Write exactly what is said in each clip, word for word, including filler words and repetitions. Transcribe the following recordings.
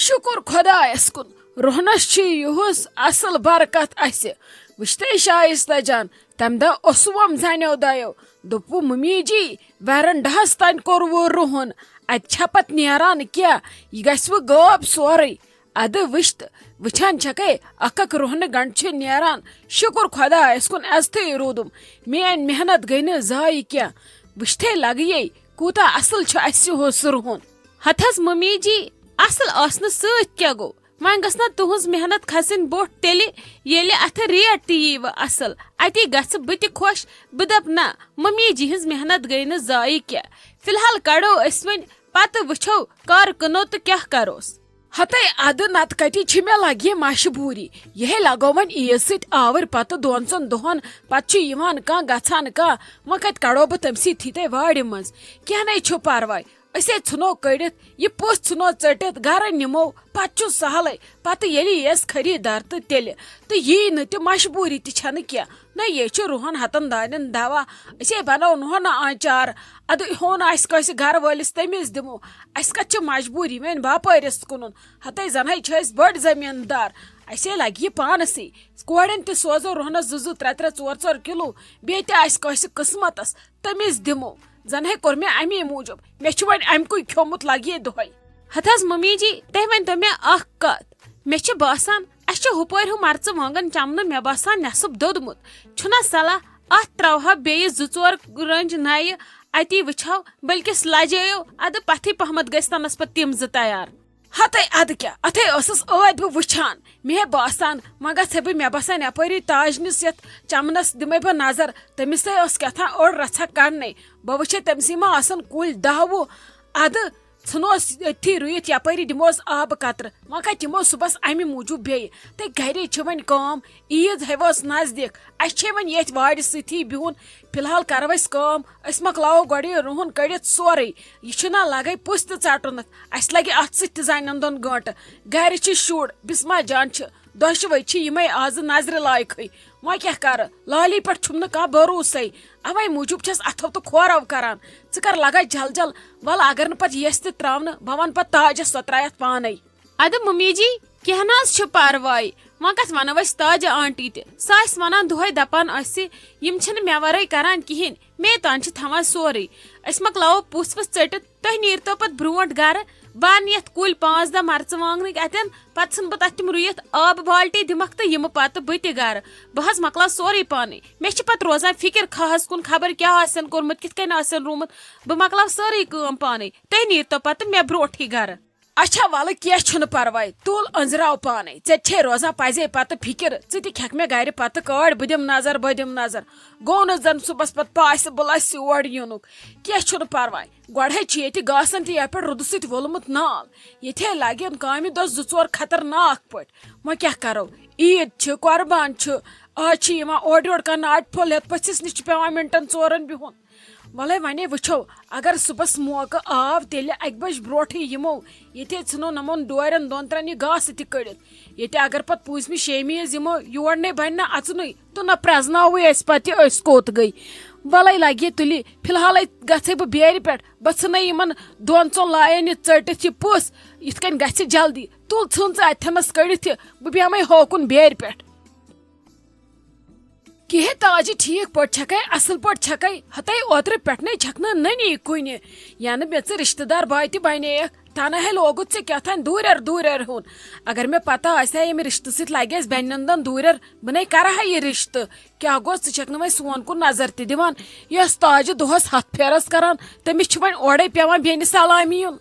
شُکُر خۄدایَس کُن، روہنَس چھِ یُہُس اَصٕل برکت اَسہِ۔ وٕچھتَے شایِستہ جان، تَمہِ دۄہ اوسُم زَنیو دۄیو، دوٚپُو، "مٔمی جی، ویرنڈاہَس تانۍ کوٚروٕ روہَن، اَتہِ چھا پَتہٕ نیران کینٛہہ؟ یہِ گژھِ وٕ غٲب سورُے۔" اَدٕ وٕچھ تہٕ، وٕچھان چھَکھَے، اَکھ اَکھ روہنہٕ گنٛڈٕ چھِ نیران۔ شُکُر خۄدایَس کُن، عزتٕے روٗدُم۔ میٛٲنۍ محنت گٔے نہٕ ضایع کینٛہہ۔ وٕچھتھَے لَگہٕ یے، کوٗتاہ اَصٕل چھُ اَسہِ یُہُس روہَن۔ ہتہٕ حظ مٔمی جی، اصل آسنہٕ سۭتۍ کیٛاہ گوٚو؟ وۄنۍ گٔژھ نا تُہنٛز محنت کھسٕنۍ بوٚٹھ تیٚلہِ، ییٚلہِ اتھٕ ریٹ تہِ ییٖوٕ اصل۔ اتی گژھٕ بہٕ تہِ خۄش۔ بہٕ دپہٕ نہ، مٔمی جی ہٕنٛز محنت گٔے نہٕ ضایع کینٛہہ۔ فی الحال کڑو أسۍ وۄنۍ، پتہٕ وٕچھو کر کٕنو تہٕ کیٛاہ کروس۔ ہتے ادٕ نتہٕ کتی چھِ مےٚ لگہِ مجبوٗری۔ یِہے لگو وۄنۍ عیٖد سۭتۍ آوٕرۍ پتہٕ دۄن ژۄن دۄہن۔ پتہٕ چھُ یِوان کانٛہہ گژھان کانٛہہ۔ وۄنۍ کتہِ کڑو بہٕ تٔمۍ سٕے تھی تہِ وارِ منٛز؟ کینٛہہ نے چھُ پرواے۔ أسۍ ہے ژھٕنو کٔڑِتھ، یہِ پوٚژھ ژھٕنو ژٔٹِتھ، گرٕ نِمو، پتہٕ چھُ سہلٕے۔ پتہٕ ییٚلہِ یِیَس خریٖدار تہٕ تیٚلہِ۔ تہٕ یی نہٕ تہِ مجبوٗری تہِ چھَنہٕ کینٛہہ۔ نہ یے چھُ رُہَن ہَتَن دانٮ۪ن دوا، أسۍ ہے بناوو نُہَن آنٛچار۔ اَدٕ ہیوٚن آسہِ کٲنٛسہِ گرٕ وٲلِس، تٔمِس دِمو۔ اَسہِ کَتہِ چھِ مجبوٗری وۄنۍ باپٲرِس کٕنُن؟ ہَتَے زَنہَے چھِ أسۍ بٔڑۍ زٔمیٖندار، اَسہِ ہے لَگہِ یہِ پانَسٕے۔ کورٮ۪ن تہِ سوزو رُہنَس زٕ زٕ، ترٛےٚ ترٛےٚ، ژور ژور کِلوٗ، بیٚیہِ تہِ آسہِ کٲنٛسہِ قٕسمَتَس۔ تٔمِس دِمو۔ زَنہے کوٚر مےٚ اَمی موٗجوٗب۔ مےٚ چھُ وۄنۍ اَمہِ کُے کھیوٚمُت لَگہِ یے دۄہَے۔ ہَتہٕ حظ مٔمی جی، تۄہہِ ؤنۍتو مےٚ اَکھ کَتھ۔ مےٚ چھِ باسان، اَسہِ چھُ ہُپٲرۍ ہُہ مَرژٕ وانٛگَن چَمنہٕ مےٚ باسان نٮ۪صٕف دوٚدمُت۔ چھُنہ صلاح، اَتھ ترٛاوہا بیٚیہِ زٕ ژور رٔنٛجۍ نَیہِ، اَتی وٕچھہو، بٔلکِس لَجییو، اَدٕ پَتھٕے پَہمَتھ گٔژھۍ تَنَس پَتہٕ تِم زٕ تیار۔ ہتے ادٕ کیٛاہ، اتھے ٲسٕس ٲدۍ بہٕ وٕچھان۔ مےٚ ہے باسان، وۄنۍ گژھے بہٕ، مےٚ باسان یپٲری تاجنِس یتھ چمنس دِمے بہٕ نظر۔ تٔمِس ہے ٲس کیٛاہ تام أڑ رژھا کڑنے۔ بہٕ وٕچھے تٔمسٕے ما آسن کُلۍ دہ وُہ۔ ادٕ ژھٕنوس أتھی رُیِتھ، یپٲری دِموس آبہٕ قطرٕ۔ وۄنۍ کتہِ یِمو صُبحس امہِ موٗجوٗب بیٚیہِ؟ تہٕ گرے چھِ وۄنۍ کٲم۔ عیٖد ہے وٲژ نزدیٖک۔ اسہِ چھے وۄنۍ ییٚتھۍ وارِ سۭتی بِہُن۔ فی الحال کرو أسۍ کٲم، أسۍ مۄکلاوو گۄڈٕ یہِ رُہُن کٔڑِتھ سورُے۔ یہِ چھُنہ لگے پُژھ تہِ ژٹُن۔ اسہِ لگہِ اتھ سۭتۍ تہِ زنٮ۪ن دۄن گٲنٹہٕ۔ گرِ چھِ شُر، بسمہ جان چھِ، دۄشوے چھِ یِمے آزٕ نظرِ لایقٕے۔ وۄنۍ کیٛاہ کرٕ؟ لالی پٮ۪ٹھ چھُم نہٕ کانٛہہ بھروسے۔ اوے موٗجوٗب چھَس اتھو تہٕ کھورو کران۔ ژٕ کر لگے جل جل۔ ول اگر نہٕ پتہٕ یژھِ تہِ تراونہٕ، بہٕ ونہٕ پتہٕ تاجس، سۄ ترایتھ پانے۔ ادٕ ممی جی، کینٛہہ نہ حظ چھُ پرواے۔ وۄنۍ کتھ ونو أسۍ تاجہِ آنٹی تہِ؟ سۄ آسہِ ونان دۄہے دپان اسہِ، یِم چھِنہٕ مےٚ ورٲے کران کِہیٖنۍ، مے تام چھِ تھاوان سورُے۔ أسۍ مۄکلاوو پُژھ وُژھ ژٔٹِتھ، تُہۍ نیٖرتو پتہٕ برونٛٹھ گرٕ۔ بہٕ انہٕ یتھ کُلۍ پانٛژھ دہ مرژٕ وانٛگنٕکۍ اتٮ۪ن، پتہٕ ژھٕنہٕ بہٕ تتھ تِم رُیِتھ آبہٕ بالٹی دِمکھ تہٕ یِمہٕ پتہٕ بہٕ تہِ گرٕ۔ بہٕ حظ مۄکلاو سورُے پانے۔ مےٚ چھِ پتہٕ روزان فکر کھاہس کُن، خبر کیٛاہ آسن کوٚرمُت، کِتھ کٔنۍ آسن روٗمُت۔ بہٕ مۄکلاو سٲرٕے کٲم پانے، تُہۍ نیٖرتو پتہٕ مےٚ برونٛٹھٕے گرٕ۔ اچھا ولہٕ، کینٛہہ چھُنہٕ پرواے، تُل أنٛزراو پانے۔ ژےٚ چھے روزان پزے پتہٕ فکر، ژٕ تہِ کھٮ۪کھ مےٚ گرِ پتہٕ کٲڑۍ، بہٕ دِمہٕ نظر، بہٕ دِمہٕ نظر۔ گوٚو نہٕ زن صُبحس پتہٕ پاسہِ بُلس یور یِنُک۔ کینٛہہ چھُنہٕ پرواے، گۄڈے چھُ ییٚتہِ گاسن تہِ یتھ پٮ۪ٹھ رُدٕ سۭتۍ وولمُت نال۔ ییٚتہِ ہے لگن کامہِ دۄہ زٕ ژور خطرناک پٲٹھۍ۔ وۄنۍ کیٛاہ کرو؟ عیٖد چھِ، قربان چھُ، آز چھِ یِوان اورٕ یورٕ کرنہٕ اَڈٕ پھوٚل ہٮ۪تھ، پٔژھِس نِش چھُ پٮ۪وان مِنٹن ژورن بِہُن۔ وَلَے وَنے وٕچھو، اگر صُبحس موقعہٕ آو، تیٚلہِ اَکہِ بَجہِ برونٛٹھٕے یِمو۔ ییٚتہِ ہے ژھٕنو نَمَن ڈورٮ۪ن دۄن ترٛٮ۪ن یہِ گاسہٕ تہِ کٔڑِتھ۔ ییٚتہِ اگر پَتہٕ پوٗنٛژمہِ شیٚیِمہِ یِمو، یور نے بَنہِ نہ اَژنُے تہٕ نہ پرٛزناوٕے اَسہِ پَتہٕ یہِ أسۍ کوٚت گٔے۔ وَلَے لَگہِ ہے تُلہِ، فی الحالَے گژھے بہٕ بیرِ پٮ۪ٹھ، بہٕ ژھٕنَے یِمَن دۄن ژۄن لایَن یہِ ژٔٹِتھ یہِ پُژھ، یِتھ کٔنۍ گژھِ جلدی۔ تُل ژھٕن ژٕ اَتھٮ۪نَس کٔڑِتھ یہِ، بہٕ بیٚہمَے ہوکُن بیرِ پٮ۪ٹھ۔ کِہے تاجہِ، ٹھیٖک پٲٹھۍ چھکھے؟ اصل پٲٹھۍ چھکھے؟ ہتے اوترٕ پٮ۪ٹھ نے چھکھ نہٕ نٔنی کُنہِ۔ ینہٕ مےٚ ژٕ رشتہٕ دار باے تہِ بنییکھ، تنہٕ ہے لوگُتھ ژےٚ کیٛاہ تام دوٗرٮ۪ر دوٗرٮ۪ر ہُن۔ اگر مےٚ پتہ آسہِ ہا ییٚمہِ رشتہٕ سۭتۍ لگہِ اَسہِ بینہِ نندن دوٗرٮ۪ر، بہٕ نے کرٕ ہا یہِ رشتہٕ۔ کیٛاہ گوٚو، ژٕ چھکھ نہٕ وۄنۍ سون کُن نظر تہِ دِوان؟ یۄس تاجہِ دۄہس ہتھ پھیرس کران، تٔمِس چھِ وۄنۍ اورے پٮ۪وان بیٚنہِ سلامی یُن۔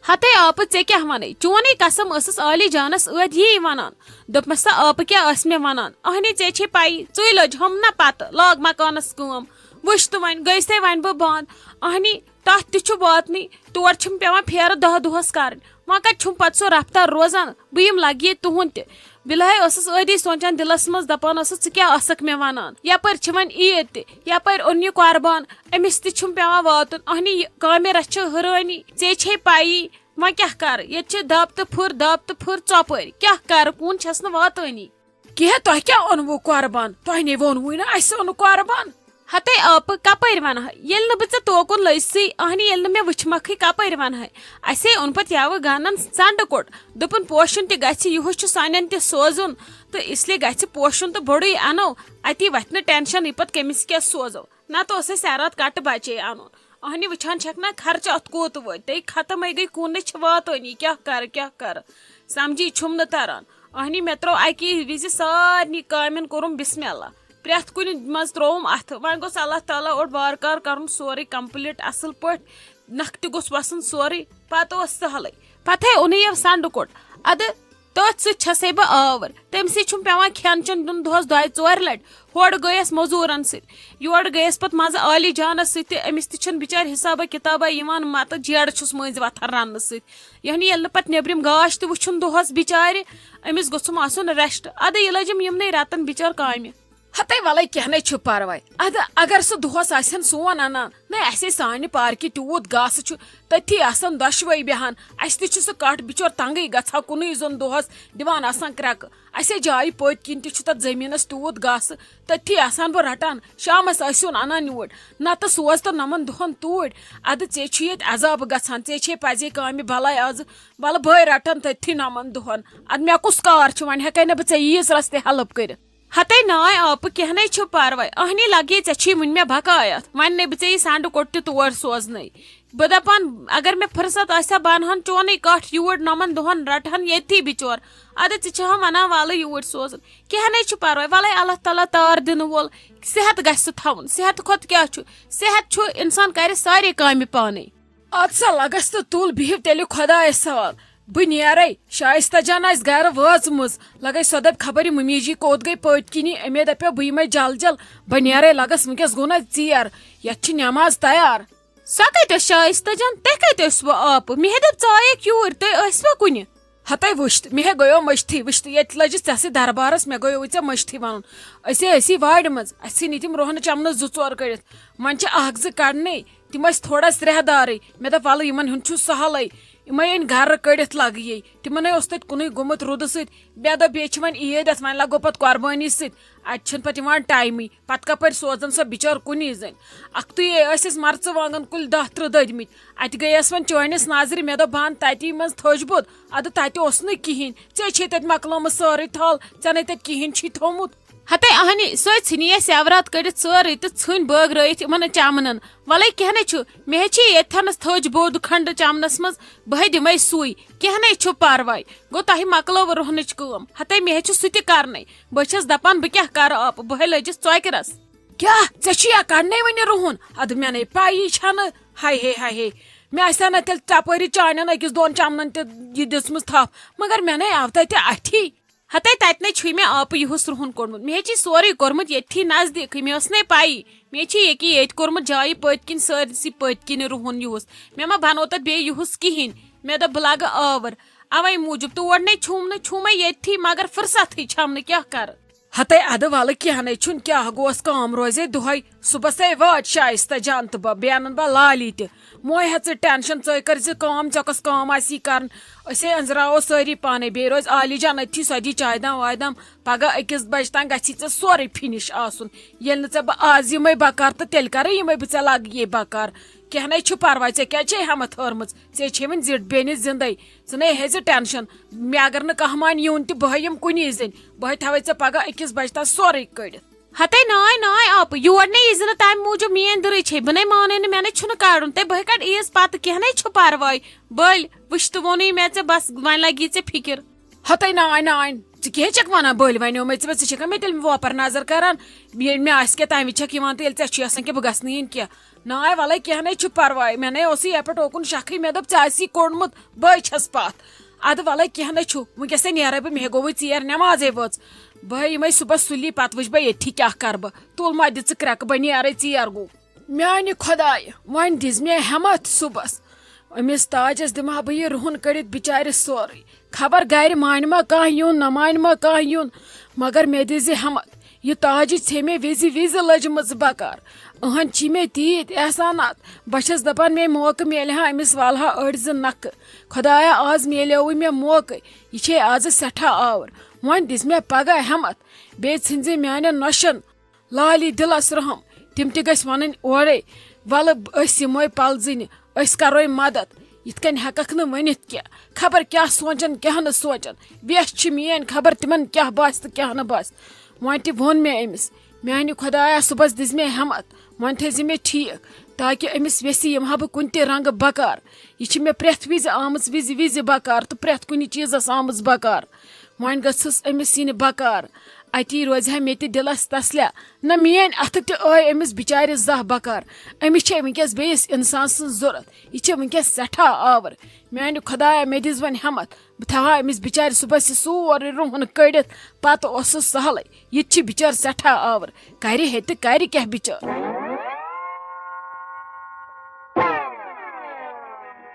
ہتے آپہٕ، ژےٚ کیٛاہ وَنے؟ چونٕے قسم ٲسٕس عالی جانس ٲدۍ یی وَنان۔ دوٚپمَس، سا آپہٕ کیٛاہ ٲس مےٚ وَنان؟ اہنہِ، ژےٚ چھے پَیی، ژٕے لٔج ہُم نہ پَتہٕ لاگ مکانَس کٲم۔ وٕچھ تہٕ وۄنۍ گٔے سے وۄنۍ بہٕ بنٛد۔ اہنہِ، تَتھ تہِ چھُ واتنٕے، تور چھُم پٮ۪وان پھیرٕ دَہ دۄہَس کَرٕنۍ۔ وۄنۍ کَتہِ چھُم پَتہٕ سُہ رفتار روزان؟ بہٕ یِم لَگہِ ییٚتہِ تُہُنٛد تہِ۔ بِلہے ٲسٕس ٲدی سونٛچان دِلَس منٛز، دَپان ٲسٕس، ژٕ کیٛاہ ٲسَکھ مےٚ وَنان؟ یَپٲرۍ چھِ وۄنۍ عیٖد تہِ، یَپٲرۍ اوٚن یہِ قۄربان، أمِس تہِ چھُم پٮ۪وان واتُن۔ اہنہِ، یہِ کامہِ رَژھِ چھِ حٲرٲنی، ژےٚ چھے پَیی۔ وۄنۍ کیٛاہ کَرٕ؟ ییٚتہِ چھِ دَب تہٕ پھُر، دَب تہٕ پھُر ژۄپٲرۍ۔ کیٛاہ کَرٕ؟ کُن چھَس نہٕ واتٲنی۔ کیٛاہ، تۄہہِ کیٛاہ اوٚنوُ قۄربان؟ تۄہہِ نے ووٚنوُے نہٕ اَسہِ اوٚن قۄربان۔ ہتے آپہٕ، کپٲرۍ ونہٕ ہے؟ ییٚلہِ نہٕ بہٕ ژےٚ توکُن لٔجسٕے، اہنہِ ییٚلہِ نہٕ مےٚ وٕچھمکھٕے، کپٲرۍ ونہٕ ہے؟ اسے اوٚن پتہٕ یوٕ گانن ژنڈٕ کوٚٹ۔ دوٚپُن، پوشُن تہِ گژھِ، یِہُس چھُ سانٮ۪ن تہِ سوزُن، تہٕ اس لیے گژھِ پوشُن تہٕ بوٚڑُے انو، اتی وتھِ نہٕ ٹینشن، یہِ پتہٕ کٔمِس کیٛاہ سوزو۔ نتہٕ اوس اسہِ سیرات کٹہٕ بچے انُن۔ اہنہِ وٕچھان چھکھ نا، خرچہٕ اتھ کوٗت وٲتۍ، تہٕ ختمے گٔے، کُن نہٕ چھِ واتٲنی، کیٛاہ کرٕ، کیٛاہ کرٕ؟ سمجھی چھُم نہٕ تران۔ اہنہِ مےٚ ترٛوو اکی وِزِ سارنٕے کامٮ۪ن، کوٚرُم بسم اللہ۔ پرٛٮ۪تھ کُنہِ منٛز ترٛووُم اَتھٕ۔ وۄنۍ گوٚژھ اللہ تعالیٰ اوٚڑ وارٕ کارٕ کَرُن سورُے complete اَصٕل پٲٹھۍ۔ نَکھٕ تہِ گوٚژھ وَسُن سورُے۔ پَتہٕ اوس سہلٕے۔ پَتہٕ ہے اوٚنُے یَو سَنٛڈٕ کوٚٹ۔ اَدٕ تٔتھۍ سۭتۍ چھَسَے بہٕ آوٕر۔ تٔمۍ سٕے چھُم پٮ۪وان کھٮ۪ن چٮ۪ن دیُن دۄہَس دۄیہِ ژورِ لَٹہِ۔ ہورٕ گٔیَس مٔزوٗرَن سۭتۍ، یورٕ گٔیَس پَتہٕ منٛزٕ عالی جانَس سۭتۍ تہِ۔ أمِس تہِ چھَنہٕ بِچارِ حِسابہ کِتابہ یِوان، مَتہٕ جیرٕ چھُس مٔنٛزۍ وۄتھان رَننہٕ سۭتۍ۔ یعنی ییٚلہِ نہٕ پَتہٕ نیٚبرِم گاش تہِ وٕچھُن دۄہَس بِچارِ، أمِس گوٚژھُم آسُن rest۔ اَدٕ یہِ لٔجِم یِمنٕے رٮ۪تَن بِچٲر کامہِ۔ ہتے ولے، کینٛہہ نے چھُ پرواے۔ ادٕ اگر سُہ دۄہس آسہِ ہن سون انان، نے اسے سانہِ پارکہِ تیوٗت گاسہٕ چھُ، تٔتھی آسن دۄشوے بیہان۔ اسہِ تہِ چھُ سُہ کٹھ بِچور تنگٕے گژھان، کُنُے زوٚن دۄہس دِوان آسان کرٛٮ۪کہٕ۔ اسے جایہِ پٔتۍ کِنۍ تہِ چھُ تتھ زٔمیٖنس تیوٗت گاسہٕ، تٔتھی آسان بہٕ رٹان۔ شامس ٲسِوُن انان یوٗرۍ، نتہٕ سوز تہٕ نمن دۄہن توٗرۍ۔ ادٕ ژےٚ چھُے ییٚتہِ عذاب گژھان، ژےٚ چھے پزے کامہِ بلاے آزٕ۔ ولہٕ بٲے رٹن تٔتھی نمن دۄہن۔ ادٕ مےٚ کُس کار چھُ، وۄنۍ ہٮ۪کے نہٕ بہٕ ژےٚ ییٖژ رژھ تہِ help کٔرِتھ۔ ہتے ناے آپہٕ، کینٛہہ نے چھُ پرواے۔ اہنی لگے، ژےٚ چھُے وُنہِ مےٚ بکایت۔ وۄنۍ نے بہٕ ژےٚ یہِ سنڈٕ کوٚٹ تہِ تور سوزنَے۔ بہٕ دپان، اگر مےٚ فرصت آسہِ ہا، بہٕ انہٕ ہن چونُے کٹھ یوٗرۍ، نمن دۄہن رٹہٕ ہن ییٚتھی بِچور۔ ادٕ ژٕ چھِ ہم ونان، ولہٕ یوٗرۍ سوزُن۔ کینٛہہ نے چھُ پرواے، ولے اللہ تعالیٰ تار دِنہٕ وول۔ صحت گژھِ سُہ تھاوُن۔ صحت کھۄتہٕ کیٛاہ چھُ؟ صحت چھُ، انسان کرِ سارے کامہِ پانے۔ اد سا لگس تہٕ تُل، بِہِو تیٚلہِ خۄدایس حوال۔ بہٕ نیرے، شایستہ جان آسہِ گرٕ وٲژمٕژ۔ لگے سۄ دپہِ خبر یہِ ممی جی کوٚت گٔے پٔتۍ کِنی، أمے دپیو بہٕ یِمے جل جل۔ بہٕ نیرے، لگس وٕنکیس گوٚو نہ ژیر، یتھ چھِ نٮ۪ماز تیار۔ سۄ کتہِ ٲس شایستہ جان؟ تُہۍ کتہِ ٲسوٕ آپہٕ؟ مےٚ ہے دوٚپ ژٕ آیکھ یوٗرۍ، تُہۍ ٲسوا کُنہِ؟ ہتے وٕچھت، مےٚ ہے گٔیو مٔشتھٕے، وٕچھت، ییٚتہِ لٔجِس ژےٚ سۭتۍ دربارس، مےٚ گٔیو ژےٚ مٔشتھٕے ونُن۔ أسۍ ہے ٲسی وارِ منٛز، اسہِ ژھٕنۍ تِم رۄہنہٕ چمنہٕ زٕ ژور کٔڑِتھ۔ وۄنۍ چھِ اکھ زٕ کڑنے، تِم ٲسۍ تھوڑا سرٛیہ دارٕے۔ مےٚ دوٚپ، ولہٕ، یِمن ہُنٛد چھُ سہلٕے۔ یِمے أنۍ گرٕ کٔڑِتھ لگہٕ یے۔ تِمن ہے اوس تتہِ کُنُے گوٚمُت رُدٕ سۭتۍ۔ مےٚ دوٚپ، بیٚیہِ چھِ وۄنۍ عیٖد، اتھ وۄنۍ لگو پتہٕ قربٲنی سۭتۍ۔ اتہِ چھُنہٕ پتہٕ یِوان ٹایمٕے۔ پتہٕ کپٲرۍ سوزن سۄ بِچٲر کُنی زٔنۍ؟ اکھتُے ہے ٲسۍ أسۍ مرژٕوانٛگن کُلۍ دَہ ترٕٛہ دٔدۍمٕتۍ۔ اتہِ گٔیس وۄنۍ چٲنِس نظرِ۔ مےٚ دوٚپ، بہٕ انہٕ تتی منٛز تھٔج بوٚد۔ ادٕ تتہِ اوس نہٕ کِہینۍ۔ ژےٚ چھے تتہِ مۄکلٲمٕژ سٲرٕے تھل۔ ژےٚ نے تتہِ کِہینۍ چھی تھوٚمُت۔ ہتے اہنی، سۄے ژھٕنی اَسہِ سیورات کٔڑِتھ سٲرٕے تہٕ ژھٕنۍ بٲگرٲیِتھ یِمن چمنن۔ ولے کینٛہہ نے چھُ، مےٚ ہے چھِ ییٚتھٮ۪نس تھٔج بوٚد کھنڈٕ چمنس منٛز، بہٕ ہے دِمے سُے۔ کینٛہہ نے چھُ پرواے۔ گوٚو تۄہہِ مۄکلٲو رۄہنٕچ کٲم۔ ہتے مےٚ ہے چھُ سُہ تہِ کرنے۔ بہٕ چھَس دپان، بہٕ کیٛاہ کرٕ آپہٕ، بہٕ ہے لٔجِس ژۄکرس۔ کیٛاہ؟ ژےٚ چھُیا کڑنے وُنہِ رُہُن؟ ادٕ مےٚ نے پَیی چھَنہٕ۔ ہاے ہے، ہاے ہے۔ مےٚ آسہِ ہا نہ تیٚلہِ ژۄپٲرۍ چانٮ۪ن أکِس دۄن چمنن تہِ یہِ دِژمٕژ تھپھ، مگر مےٚ نے آو تتہِ اَتھی۔ ہتے تتہِ نے چھُے مےٚ آپہٕ یُہُس رُہُن کوٚڑمُت۔ مےٚ ہے چھُے سورُے کوٚرمُت ییٚتھی نزدیٖکٕے، مےٚ ٲس نے پَیی۔ مےٚ چھِ ییٚکیٛاہ ییٚتہِ کوٚرمُت جایہِ پٔتۍ کِنۍ، سٲرسٕے پٔتۍ کِنۍ رُہُن یُہُس۔ مےٚ ما بنوو تتہِ بیٚیہِ یُہُس کِہینۍ۔ مےٚ دوٚپ، بہٕ لگہٕ آوُر۔ اوے موٗجوٗب تور نے چھُم نہٕ، چھُمے ییٚتھی، مگر فرصتھٕے چھَم نہٕ، کیٛاہ کرٕ؟ ہتے ادٕ ولہٕ کینٛہہ نے چھُنہٕ، کیٛاہ گوس، کٲم روزے دۄہے۔ صُبحس ہے وٲتۍ شایستہ جان تہٕ بہٕ، بیٚیہِ انن بہٕ لالی تہِ۔ مۄے ہیٚہ ژٕ ٹینشن، ژٕے کٔرۍ زِ کٲم، ژےٚ کۄس کٲم آسی کرٕنۍ۔ أسۍ ہے أنٛزراوو سٲری پانے، بیٚیہِ روزِ عالی جان أتھی، سۄ دی چایہِ دام وایہِ دام۔ پگاہ أکِس بجہِ تام گژھی ژےٚ سورُے finish آسُن۔ ییٚلہِ نہٕ ژےٚ بہٕ آز یِمے بکار تہٕ تیٚلہِ کرے یِمے بہٕ ژےٚ لگہٕ یے بکار۔ کینٛہہ نے چھُ پرواے، ژےٚ کیٛازِ چھے ہٮ۪متھ ہٲرمٕژ؟ ژےٚ چھے وۄنۍ زِٹھ بیٚنہِ زِندے۔ ژٕ نے ہیٚزِ ٹینشن۔ مےٚ اگر نہٕ کانٛہہ مانہِ یُن تہِ، بہٕ ہے یِمہٕ کُنی زٔنۍ۔ بہٕ ہے تھاوے ژےٚ پگاہ أکِس بجہِ تام سورُے کٔڑِتھ۔ ہتے ناے ناے آپہٕ، یور نے یی زِ نہٕ، تمہِ موٗجوٗب میٲنۍ دٕرٕے چھے، بہٕ نے مانے نہٕ، مےٚ نے چھُنہٕ کڑُن۔ تہٕ بہٕ ہے کڑٕ عیٖز پتہٕ، کینٛہہ نے چھُ پرواے۔ بٔلۍ وٕچھ تہٕ ووٚنُے مےٚ ژےٚ، بس وۄنۍ لگی ژےٚ فکر۔ ہتے ناے ناے، ژٕ کیٛاہ چھکھ ونان؟ بٔلۍ ونیو مےٚ ژےٚ، ژٕ چھکھا مےٚ تیٚلہِ وۄپر نظر کران؟ ییٚلہِ مےٚ آسہِ کینٛہہ تمہِ وِزِ چھکھ یِوان تہٕ ییٚلہِ ژےٚ چھُے آسان کینٛہہ بہٕ گژھٕ نہٕ یِنۍ کینٛہہ۔ ناے ولے کینٛہہ نے چھُ پرواے، مےٚ نے اوسُے یپٲرۍ اوکُن شکھٕے، مےٚ دوٚپ ژےٚ آسی کوٚڑمُت، بہٕ چھس پتھ۔ ادٕ ولے کینٛہہ نے چھُ، وٕنکیٚس ہے نیرے بہٕ، مےٚ گوٚوُے ژیر، نٮ۪مازے وٲژ۔ بہٕ ہے یِمے صُبحس سُلی، پتہٕ وٕچھ بہٕ ییٚتھی کیٛاہ کرٕ بہٕ۔ تُل ما دِ ژٕ کرٛٮ۪کہٕ، بہٕ نیرے، ژیر گوٚو۔ میانہِ خۄدایہِ، وۄنۍ دِژ مےٚ ہٮ۪متھ صُبحس۔ أمِس تاجس دِمہٕ ہا بہٕ یہِ رُہُن کٔڑِتھ بِچارِ سورُے۔ خبر گرِ مانہِ ما کانٛہہ یُن، نہ مانہِ ما کانٛہہ یُن، مگر مےٚ دِژ یہِ ہٮ۪متھ۔ یہِ تاجہِ ژھے مےٚ وِزِ وِزِ لٔجمٕژ بکار۔ أہنٛدۍ چھی مےٚ تیٖتۍ احسانات۔ بہٕ چھَس دَپان، مے موقعہٕ میلہِ ہا، أمِس والہٕ ہا أڑۍ زٕ نَکھٕ۔ خۄدایا، آز میلیووُے مےٚ موقعہٕ۔ یہِ چھے آزٕ سٮ۪ٹھاہ آوُر۔ وۄنۍ دِژ مےٚ پگاہ ہٮ۪متھ۔ بیٚیہِ ژھٕنزِ میانٮ۪ن نۄشن لالی دِلس رحم۔ تِم تہِ گژھِ ونٕنۍ اورے، "ولہٕ أسۍ یِموے پلزٕنہِ، أسۍ کروے مدد، یِتھ کٔنۍ ہٮ۪ککھ نہٕ ؤنِتھ کینٛہہ، خبر کیٛاہ سونٛچن کیٛاہ نہٕ سونٛچن، ویس چھِ میٲنۍ، خبر تِمن کیٛاہ باسہِ تہٕ کیٛاہ نہٕ باسہِ۔" وۄنۍ تہِ ووٚن مےٚ أمِس، "میانہِ خۄدایا، صُبحس دِژ مےٚ ہٮ۪متھ، وۄنۍ تھٲیزِ مےٚ ٹھیٖک، تاکہِ أمِس ویسہِ یِمہٕ ہا بہٕ کُنہِ تہِ رنگہٕ بکار۔ یہِ چھِ مےٚ پرٛٮ۪تھ وِزِ آمٕژ وِزِ وِزِ بکار تہٕ پرٛٮ۪تھ کُنہِ چیٖزس آمٕژ بکار۔ وۄنۍ گٔژھٕس أمِس یِنہِ بکار، اتی روزِ ہا مےٚ تہِ دِلس تسلیا۔ نہ میٲنۍ اَتھٕ تہِ ٲے أمِس بِچارِ زاہ بکار۔ أمِس چھے وٕنکیٚس بیٚیِس اِنسان سٕنٛز ضوٚرتھ۔ یہِ چھے وٕنکیٚس سٮ۪ٹھاہ آوٕر۔ میانہِ خۄدایا، مےٚ دِژ وۄنۍ ہٮ۪متھ، بہٕ تھاوہا أمِس بِچارِ صُبحس یہِ سورُے رُہُن کٔڑِتھ، پتہٕ اوسُس سہلٕے۔ یہِ تہِ چھِ بِچٲر سٮ۪ٹھاہ آوٕر، کرِ ہے تہٕ کرِ کیٛاہ بِچٲر؟"